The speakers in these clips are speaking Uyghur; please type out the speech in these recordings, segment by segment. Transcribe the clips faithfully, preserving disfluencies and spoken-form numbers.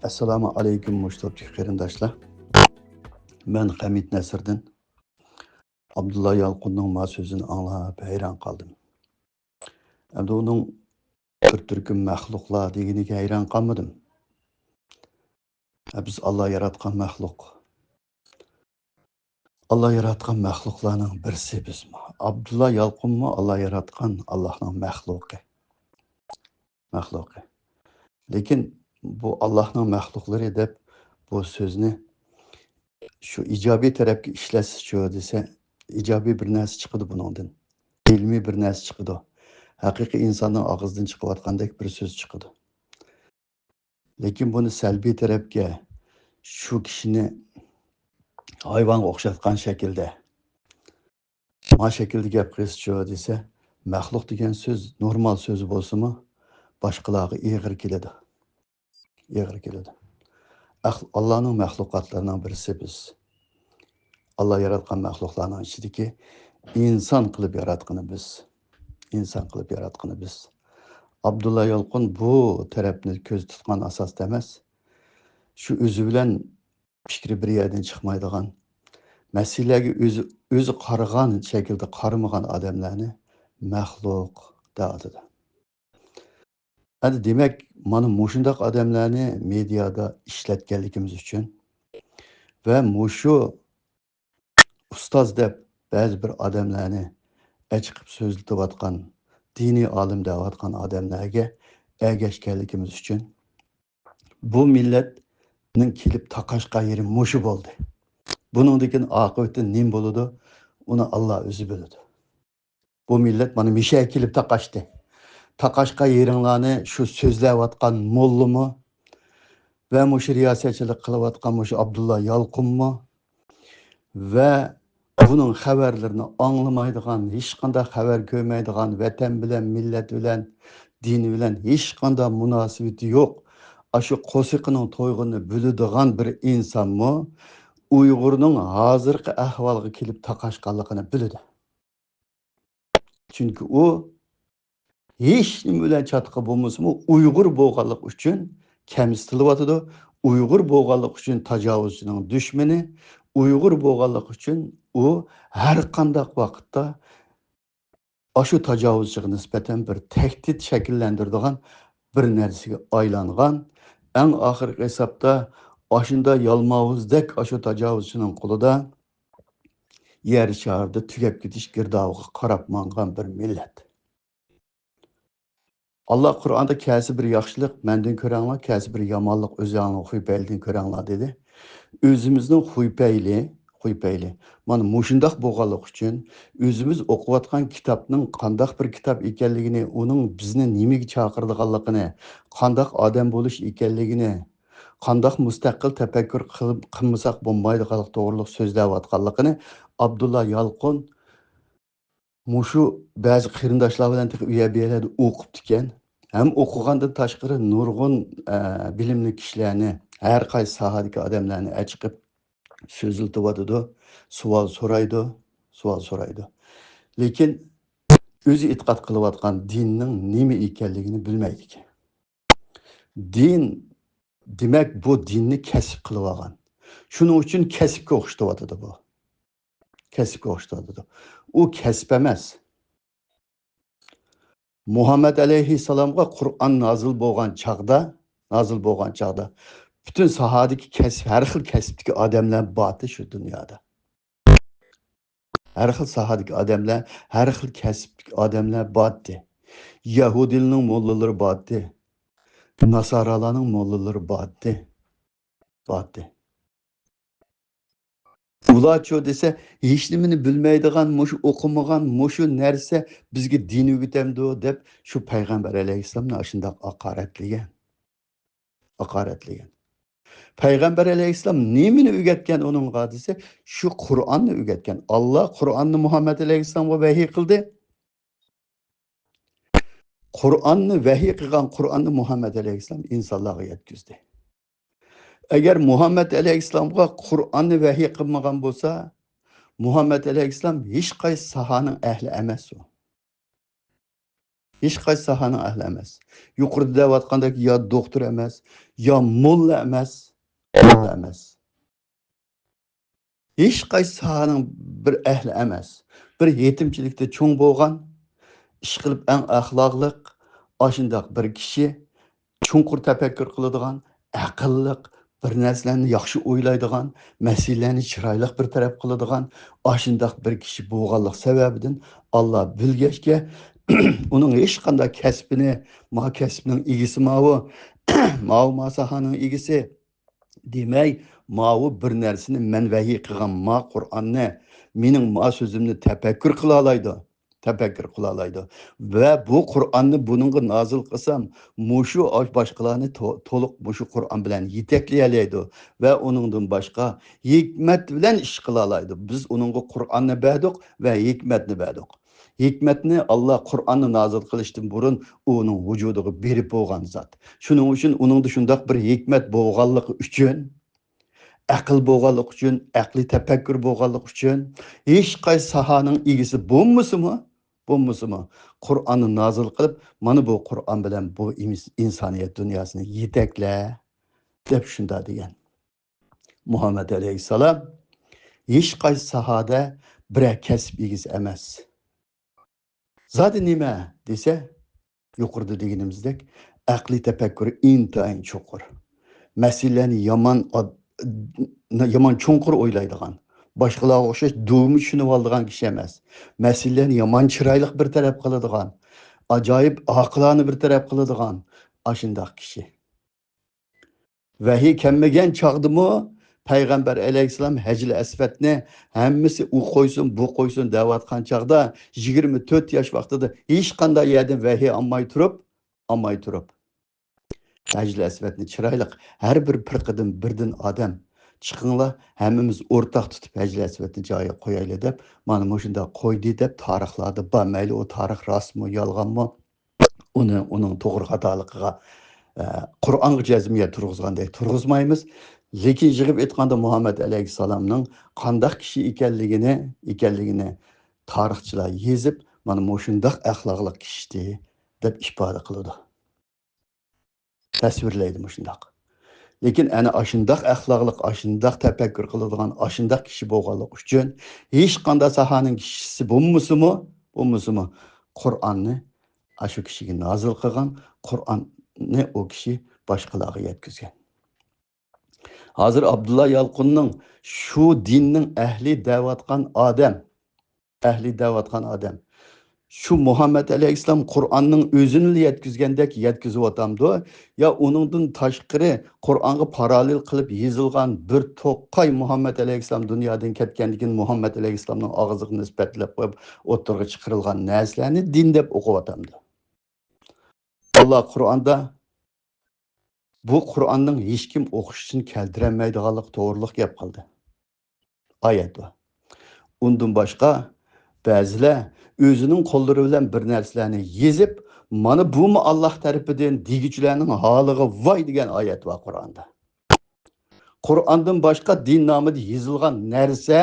ئەسسالامۇ ئەلەيكۇم مۇشۇ توپتىكى قېرىنداشلار. مەن خەمىت نەسىردىن. ئابدۇللا يالقۇننىڭ ما سۆزىنى ئاڭلاپ ھەيران قالدىم. ئەمدى ئۇنىڭ بىر تۈركۈم مەخلۇقلار دېگىنىگە ھەيران قالمىدىم. ھە، بىز ئاللا ياراتقان مەخلۇق. ئاللا ياراتقان مەخلۇقلارنىڭ بىرسى بىزمۇ. ئابدۇللا يالقۇنمۇ ئاللا ياراتقان ئاللاھنىڭ مەخلۇقى. مەخلۇقى. لېكىن بۇ ئاللاھنىڭ مەخلۇقلىرى دەپ بۇ سۆزنى شۇ ئىجابىي تەرەپكە ئىشلەتسىچۇ دېسە، ئىجابىي بىر نەرسە چىقىدۇ بۇنىڭدىن. ئىلمىي بىر نەرسە چىقىدۇ. ھەقىقىي ئىنساننىڭ ئاغزىدىن چىقىۋاتقاندەك بىر سۆز چىقىدۇ. لېكىن بۇنى سەلبىي تەرەپكە، شۇ كىشىنى ھايۋانغا ئوخشاتقان شەكىلدە، ما شەكىلدە گەپ قىلسىچۇ دېسە، مەخلۇق دېگەن سۆز نورمال سۆز بولسىمۇ، باشقىلارغا ئېغىر كېلىدۇ. ئېغىر كېلىدۇ. ئەخ-، ئاللانىڭ مەخلۇقاتلىرىنىڭ بىرسى بىز. ئاللا ياراتقان مەخلۇقلارنىڭ ئىچىدىكى ئىنسان قىلىپ ياراتقىنى بىز. ئىنسان قىلىپ ياراتقىنى بىز. ئابدۇللا يالقۇن بۇ تەرەپنى كۆزدە تۇتقان ئاساستا ئەمەس. شۇ ئۆزى بىلەن پىكرى بىر يەردىن چىقمايدىغان، مەسىلىلەرگە ئۆزى، ئۆزى قارىغان شەكىلدە قارىمىغان ئادەملەرنى مەخلۇق دەۋاتىدۇ. ئەمدى دېمەك، مانا مۇشۇنداق ئادەملەرنى مېدىيادا ئىشلەتكەنلىكىمىز ئۈچۈن ۋە مۇشۇ ئۇستاز دەپ بەزى بىر ئادەملەرنى ئەچىقىپ سۆزلىتىۋاتقان، دىنىي ئالىم دەۋاتقان ئادەملەرگە ئەگەشكەنلىكىمىز ئۈچۈن بۇ مىللەتنىڭ كېلىپ تاقاشقان يېرى مۇشۇ بولدى. بۇنىڭدىن كېيىن ئاقىۋىتى نېمە بولىدۇ، ئۇنى ئاللا ئۆزى بىلىدۇ. بۇ مىللەت مانا مىشەگە كېلىپ تاقاشتى. تاقاشقان يېرىڭلارنى شۇ سۆزلەۋاتقان موللىمۇ ۋە مۇشۇ رىياسەتچىلىك قىلىۋاتقان مۇشۇ ئابدۇللا يالقۇنمۇ ۋە بۇنىڭ خەۋەرلىرىنى ئاڭلىمايدىغان، ھېچقانداق خەۋەر كۆرمەيدىغان، ۋەتەن بىلەن، مىللەت بىلەن، دىن بىلەن ھېچقانداق مۇناسىۋىتى يوق، ئاشۇ قورسىقىنىڭ تويغىنىنى بىلىدىغان بىر ئىنسانمۇ ئۇيغۇرنىڭ ھازىرقى ئەھۋالىغا كېلىپ تاقاشقانلىقىنى بىلىدۇ. چۈنكى ئۇ ھېچ نېمە بىلەن چاتىقى بولمىسىمۇ، ئۇيغۇر بولغانلىقى ئۈچۈن كەمسىتىلىۋاتىدۇ. ئۇيغۇر بولغانلىقى ئۈچۈن تاجاۋۇزچىنىڭ دۈشمىنى، ئۇيغۇر بولغانلىقى ئۈچۈن ئۇ ھەر قانداق ۋاقىتتا ئاشۇ تاجاۋۇزچىغا نىسبەتەن بىر تەھدىت شەكىللەندۈرىدىغان بىر نەرسىگە ئايلانغان. ئەڭ ئاخىرقى ھېسابتا ئاشۇنداق يالماۋۇزدەك ئاشۇ تاجاۋۇزچىنىڭ قولىدا يەر شارىدا تۈگەپ كېتىش گىردابىغا قاراپ ماڭغان بىر مىللەت. ئاللا قۇرئاندا كەسى بىر ياخشىلىق مەندىن كۆرەڭلار، كەسى بىر يامانلىق ئۆزۈڭلارنىڭ خۇيپەيلىدىن كۆرەڭلار دېدى. ئۆزىمىزنىڭ خۇيپەيلى، خۇيپەيلى. مانا مۇشۇنداق بولغانلىقى ئۈچۈن ئۆزىمىز ئوقۇۋاتقان كىتابنىڭ قانداق بىر كىتاب ئىكەنلىكىنى، ئۇنىڭ بىزنى نېمىگە چاقىرىدىغانلىقىنى، قانداق ئادەم بولۇش ئىكەنلىكىنى، قانداق مۇستەقىل تەپەككۇر قىلىپ، قىلمىساق بولمايدىغانلىق توغرۇلۇق سۆزلەۋاتقانلىقىنى ئابدۇللا يالقۇن مۇشۇ بەزى قېرىنداشلار بىلەن تېخى ئۇ يەر بۇ يەرلەردە ئوقۇپتىكەن. ھەم ئوقۇغاندىن تاشقىرى نۇرغۇن، ئە، بىلىملىك كىشىلەرنى، ھەر قايسى ساھەدىكى ئادەملەرنى ئەچىقىپ سۆزلىتىۋاتىدۇ، سوئال سورايدۇ، سوئال سورايدۇ. لېكىن ئۆزى ئېتىقاد قىلىۋاتقان دىننىڭ نېمە ئىكەنلىكىنى بىلمەيدىكەن. دىن، دېمەك، بۇ دىننى كەسىپ قىلىۋالغان. شۇنىڭ ئۈچۈن كەسىپكە ئوخشىتىۋاتىدۇ بۇ. كەسىپكە ئوخشىتىۋاتىدۇ. ئۇ كەسىپ ئەمەس. مۇھەممەد ئەلەيھىسسالامغا قۇرئان نازىل بولغان چاغدا، نازىل بولغان چاغدا پۈتۈن ساھەدىكى كەسىپ، ھەر خىل كەسىپتىكى ئادەملەر بارتى شۇ دۇنيادا. ھەر خىل ساھەدىكى ئادەملەر، ھەر خىل كەسىپتىكى ئادەملەر بارتى. يەھۇدىيلارنىڭ موللىلىرى بارتى. ناسارالارنىڭ موللىلىرى بارتى. بارتى. ئۇلارچۇ دېسە، ھېچنېمىنى بىلمەيدىغان، مۇشۇ ئوقۇمىغان، مۇشۇ نەرسە بىزگە دىن ئۆگىتەمدۇ دەپ، شۇ پەيغەمبەر ئەلەيھىسسالامنى ئاشۇنداق ھاقارەتلىگەن. ھاقارەتلىگەن. پەيغەمبەر ئەلەيھىسسالام نېمىنى ئۆگەتكەن ئۇنىڭغا دېسە، شۇ قۇرئاننى ئۆگەتكەن. ئاللا قۇرئاننى مۇھەممەد ئەلەيھىسسالامغا ۋەھىي قىلدى. قۇرئاننى ۋەھىي قىلغان، قۇرئاننى مۇھەممەد ئەلەيھىسسالام ئىنسانلارغا يەتكۈزدى. ئەگەر مۇھەممەد ئەلەيھىسسالامغا قۇرئاننى ۋەھىي قىلمىغان بولسا، مۇھەممەد ئەلەيھىسسالام ھېچقايسى ساھەنىڭ ئەھلى ئەمەس ئۇ. ھېچقايسى ساھەنىڭ ئەھلى ئەمەس. يۇقىرىدا دەۋاتقاندەك يا دوختۇر ئەمەس، يا موللا ئەمەس، موللا ئەمەس. ھېچقايسى ساھەنىڭ بىر ئەھلى ئەمەس. بىر يېتىمچىلىكتە چوڭ بولغان، ئىشقىلىپ ئەڭ ئەخلاقلىق، ئاشۇنداق بىر كىشى، چوڭقۇر تەپەككۇر قىلىدىغان، ئەقىللىق، بىر نەرسىلەرنى ياخشى ئويلايدىغان، مەسىلىلەرنى چىرايلىق بىر تەرەپ قىلىدىغان، ئاشۇنداق بىر كىشى بولغانلىق سەۋەبىدىن، ئاللا بىلگەچكە، ئۇنىڭ ھېچقانداق كەسپىنى، ما كەسىپنىڭ ئىگىسى ماۋۇ، ماۋۇ ما ساھەنىڭ ئىگىسى دېمەي، ماۋۇ بىر نەرسىنى مەن ۋەھىي قىلغان ما قۇرئاننى، مېنىڭ ما سۆزۈمنى تەپەككۇر قىلالايدۇ. تەپەككۇر قىلالايدۇ. ۋە بۇ قۇرئاننى بۇنىڭغا نازىل قىلسام، مۇشۇ باشقىلارنى تو-، تولۇق مۇشۇ قۇرئان بىلەن يېتەكلىيەلەيدۇ. ۋە ئۇنىڭدىن باشقا ھېكمەت بىلەن ئىش قىلالايدۇ. بىز ئۇنىڭغا قۇرئاننى بەردۇق ۋە ھېكمەتنى بەردۇق. ھېكمەتنى ئاللا قۇرئاننى نازىل قىلىشتىن بۇرۇن ئۇنىڭ ۋۇجۇدىغا بېرىپ بولغان زات. شۇنىڭ ئۈچۈن ئۇنىڭدا شۇنداق بىر ھېكمەت بولغانلىقى ئۈچۈن، ئەقىل بولغانلىقى ئۈچۈن، ئەقلىي تەپەككۇر بولغانلىقى ئۈچۈن، ھېچقايسى ساھەنىڭ ئىگىسى بولمىسىمۇ، بولمىسىمۇ، قۇرئاننى نازىل قىلىپ، مانا بۇ قۇرئان بىلەن بۇ ئىنس-، ئىنسانىيەت دۇنياسىنى يېتەكلە، دەپ شۇنداق دېگەن. مۇھەممەد ئەلەيھىسسالام ھېچقايسى ساھەدە بىرەر كەسىپ ئىگىسى ئەمەس. زادى نېمە دېسە، يۇقىرىدا دېگىنىمىزدەك، ئەقلىي تەپەككۇرى ئىنتايىن چوڭقۇر. مەسىلىلەرنى يامان ئاد-، يامان چوڭقۇر ئويلايدىغان، باشقىلارغا ئوخشاش دۇغما چۈشىنىۋالىدىغان كىشى ئەمەس. مەسىلىلەرنى يامان چىرايلىق بىر تەرەپ قىلىدىغان، ئاجايىپ ئاقىلانە بىر تەرەپ قىلىدىغان ئاشۇنداق كىشى. ۋەھىي كەلمىگەن چاغدىمۇ پەيغەمبەر ئەلەيھىسسالام ھەجىل ئەسۋەدنى ھەممىسى ئۇ قويسۇن، بۇ قويسۇن دەۋاتقان چاغدا، يىگىرمە تۆت ياش ۋاقتىدا ھېچقانداق يەردىن ۋەھىي ئالماي تۇرۇپ، ئالماي تۇرۇپ، ھەجىل ئەسۋەدنى چىرايلىق، ھەر بىر پىرقىدىن بىردىن ئادەم، چىقىڭلار، ھەممىمىز ئورتاق تۇتۇپ ھەجىل ئەسۋەدنى جايىغا قويايلى دەپ، مانا مۇشۇنداق قويدى دەپ تارىخلاردا بار. مەيلى ئۇ تارىخ راستمۇ، يالغانمۇ، ئۇنى، ئۇنىڭ توغرا خاتالىقىغا، ئە، قۇرئانغا جەزمىيە تۇرغۇزغاندەك تۇرغۇزمايمىز. لېكىن يىغىپ ئېيتقاندا، مۇھەممەد ئەلەيھىسسالامنىڭ قانداق كىشى ئىكەنلىكىنى، ئىكەنلىكىنى تارىخچىلار يېزىپ، مانا مۇشۇنداق ئەخلاقلىق كىشىدى، دەپ ئىپادە قىلىدۇ. تەسۋىرلەيدۇ مۇشۇنداق. لېكىن ئەنە ئاشۇنداق ئەخلاقلىق، ئاشۇنداق تەپەككۇر قىلىدىغان، ئاشۇنداق كىشى بولغانلىقى ئۈچۈن، ھېچقانداق ساھەنىڭ كىشىسى بولمىسىمۇ، بولمىسىمۇ، قۇرئاننى ئاشۇ كىشىگە نازىل قىلغان، قۇرئاننى ئۇ كىشى باشقىلارغا يەتكۈزگەن. ھازىر ئابدۇللا يالقۇننىڭ شۇ دىننىڭ ئەھلى دەۋاتقان ئادەم، ئەھلى دەۋاتقان ئادەم، شۇ مۇھەممەد ئەلەيھىسسالام قۇرئاننىڭ ئۆزىنىلا يەتكۈزگەندەك يەتكۈزۈۋاتامدۇ؟ يا ئۇنىڭدىن تاشقىرى قۇرئانغا پاراللېل قىلىپ يېزىلغان بىر توقاي مۇھەممەد ئەلەيھىسسالام دۇنيادىن كەتكەندىن كېيىن مۇھەممەد ئەلەيھىسسالامنىڭ ئاغزىغا نىسبەتلەپ قويۇپ ئوتتۇرىغا چىقىرىلغان نەرسىلەرنى دىن دەپ ئوقۇۋاتامدۇ؟ ئاللا قۇرئاندا بۇ قۇرئاننىڭ ھېچكىم ئوقۇشىنى كەلتۈرەلمەيدىغانلىقى توغرىلىق گەپ قىلدى. ئايەت بار. ئۇندىن باشقا بەزىلەر ئۆزىنىڭ قوللىرى بىلەن بىر نەرسىلەرنى يېزىپ، مانا بۇمۇ ئاللا تەرىپىدىن دېگۈچىلەرنىڭ ھالىغا ۋاي دېگەن ئايەت بار قۇرئاندا. قۇرئاندىن باشقا دىن نامىدا يېزىلغان نەرسە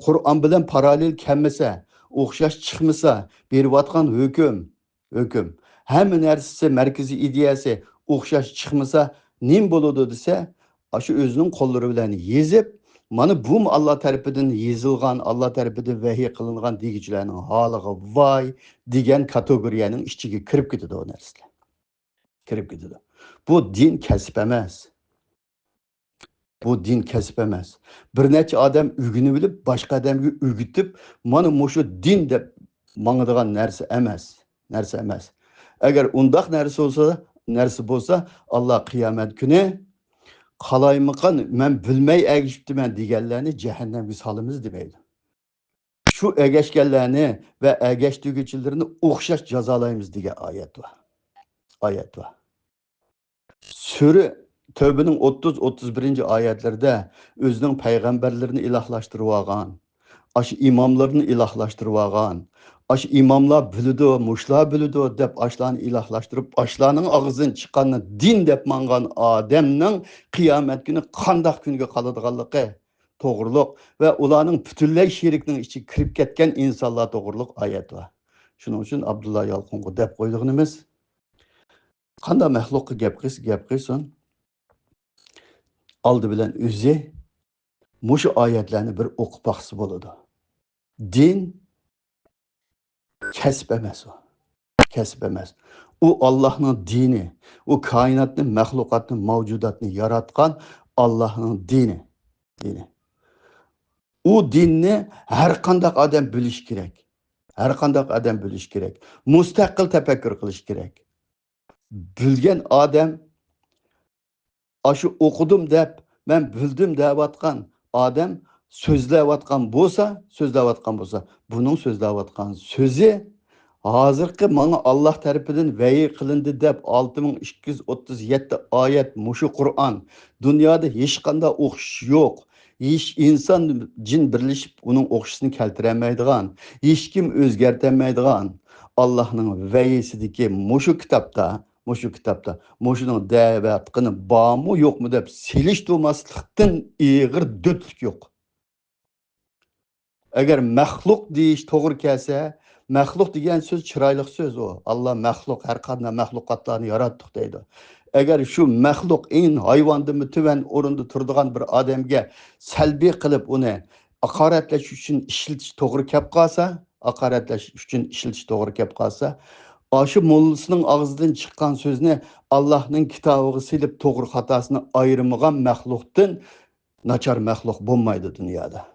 قۇرئان بىلەن پاراللېل كەلمىسە، ئوخشاش چىقمىسا، بېرىۋاتقان ھۆكۈم، ھۆكۈم، ھەممە نەرسىسى، مەركىزىي ئىدىيەسى ئوخشاش چىقمىسا، نېمە بولىدۇ دېسە، ئاشۇ ئۆزىنىڭ قوللىرى بىلەن يېزىپ، مانا بۇمۇ ئاللا تەرىپىدىن يېزىلغان، ئاللا تەرىپىدىن ۋەھىي قىلىنغان دېگۈچىلەرنىڭ ھالىغا ۋاي دېگەن كاتېگورىيەنىڭ ئىچىگە كىرىپ كېتىدۇ ئۇ نەرسىلەر. كىرىپ كېتىدۇ. بۇ دىن كەسىپ ئەمەس. بۇ دىن كەسىپ ئەمەس. بىر نەچچە ئادەم ئۆگىنىۋېلىپ، باشقا ئادەمگە ئۆگىتىپ، مانا مۇشۇ دىن دەپ ماڭىدىغان نەرسە ئەمەس. نەرسە ئەمەس. ئەگەر ئۇنداق نەرسە بولسا، نەرسە بولسا، ئاللا قىيامەت كۈنى قالايمىقان، مەن بىلمەي ئەگىشىپتىمەن دېگەنلەرنى جەھەننەمگە سالىمىز دېمەيدۇ. شۇ ئەگەشكەنلەرنى ۋە ئەگەشتۈرگۈچىلىرىنى ئوخشاش جازالايمىز دېگەن ئايەت بار. ئايەت بار. سۈرە تەۋبىنىڭ ئوتتۇز، ئوتتۇز بىرىنچى ئايەتلىرىدە ئۆزىنىڭ پەيغەمبەرلىرىنى ئىلاھلاشتۇرۇۋالغان، ئاشۇ ئىماملىرىنى ئىلاھلاشتۇرۇۋالغان، ئاشۇ ئىماملار بىلىدۇ، مۇشۇلار بىلىدۇ دەپ ئاشۇلارنى ئىلاھلاشتۇرۇپ، ئاشۇلارنىڭ ئاغزىدىن چىققاننى دىن دەپ ماڭغان ئادەمنىڭ قىيامەت كۈنى قانداق كۈنگە قالىدىغانلىقى توغرۇلۇق ۋە ئۇلارنىڭ پۈتۈنلەي شېرىكنىڭ ئىچىگە كىرىپ كەتكەن ئىنسانلار توغرۇلۇق ئايەت بار. شۇنىڭ ئۈچۈن ئابدۇللا يالقۇنغا دەپ قويىدىغىنىمىز، قانداق مەخلۇققا گەپ قىلسا گەپ قىلسۇن، ئالدى بىلەن ئۆزى مۇشۇ ئايەتلەرنى بىر ئوقۇپ باقسا بولىدۇ. دىن كەسىپ ئەمەس ئۇ. كەسىپ ئەمەس. ئۇ ئاللاھنىڭ دىنى. ئۇ كائىناتنى، مەخلۇقاتنى، مەۋجۇداتنى ياراتقان ئاللاھنىڭ دىنى. دىنى. ئۇ دىننى ھەر قانداق ئادەم بىلىشى كېرەك. ھەر قانداق ئادەم بىلىشى كېرەك. مۇستەقىل تەپەككۇر قىلىشى كېرەك. بىلگەن ئادەم، ئاشۇ ئوقۇدۇم دەپ، مەن بىلدىم دەۋاتقان ئادەم سۆزلەۋاتقان بولسا، سۆزلەۋاتقان بولسا، بۇنىڭ سۆزلەۋاتقان سۆزى ھازىرقى ماڭا ئاللاھ تەرىپىدىن ۋەھىي قىلىندى دەپ، ئالتە مىڭ ئىككى يۈز ئوتتۇز يەتتە ئايەت مۇشۇ قۇرئان. دۇنيادا ھېچقانداق ئوخشىشى يوق. ھېچ ئىنسان، جىن بىرلىشىپ ئۇنىڭ ئوخشىسىنى كەلتۈرەلمەيدىغان، ھېچكىم ئۆزگەرتەلمەيدىغان ئاللاھنىڭ ۋەھىيسىدىكى مۇشۇ كىتابتا، مۇشۇ كىتابتا مۇشۇنىڭ دەۋاتقىنى بارمۇ يوقمۇ دەپ سېلىشتۇرماسلىقتىن ئېغىر دۆتلۈك يوق. ئەگەر مەخلۇق دېيىش توغرا كەلسە، مەخلۇق دېگەن سۆز چىرايلىق سۆز ئۇ. ئاللا مەخلۇق، ھەر قانداق مەخلۇقاتلارنى ياراتتۇق دەيدۇ. ئەگەر شۇ مەخلۇق ئىن ھايۋاندىنمۇ تۆۋەن ئورۇندا تۇرىدىغان بىر ئادەمگە سەلبىي قىلىپ ئۇنى ھاقارەتلەش ئۈچۈن ئىشلىتىش توغرا كەپ قالسا، ھاقارەتلەش ئۈچۈن ئىشلىتىش توغرا كەپ قالسا، ئاشۇ موللىسىنىڭ ئاغزىدىن چىققان سۆزنى ئاللاھنىڭ كىتابىغا سېلىپ توغرا خاتاسىنى ئايرىمىغان مەخلۇقتىن ناچار مەخلۇق بولمايدۇ دۇنيادا.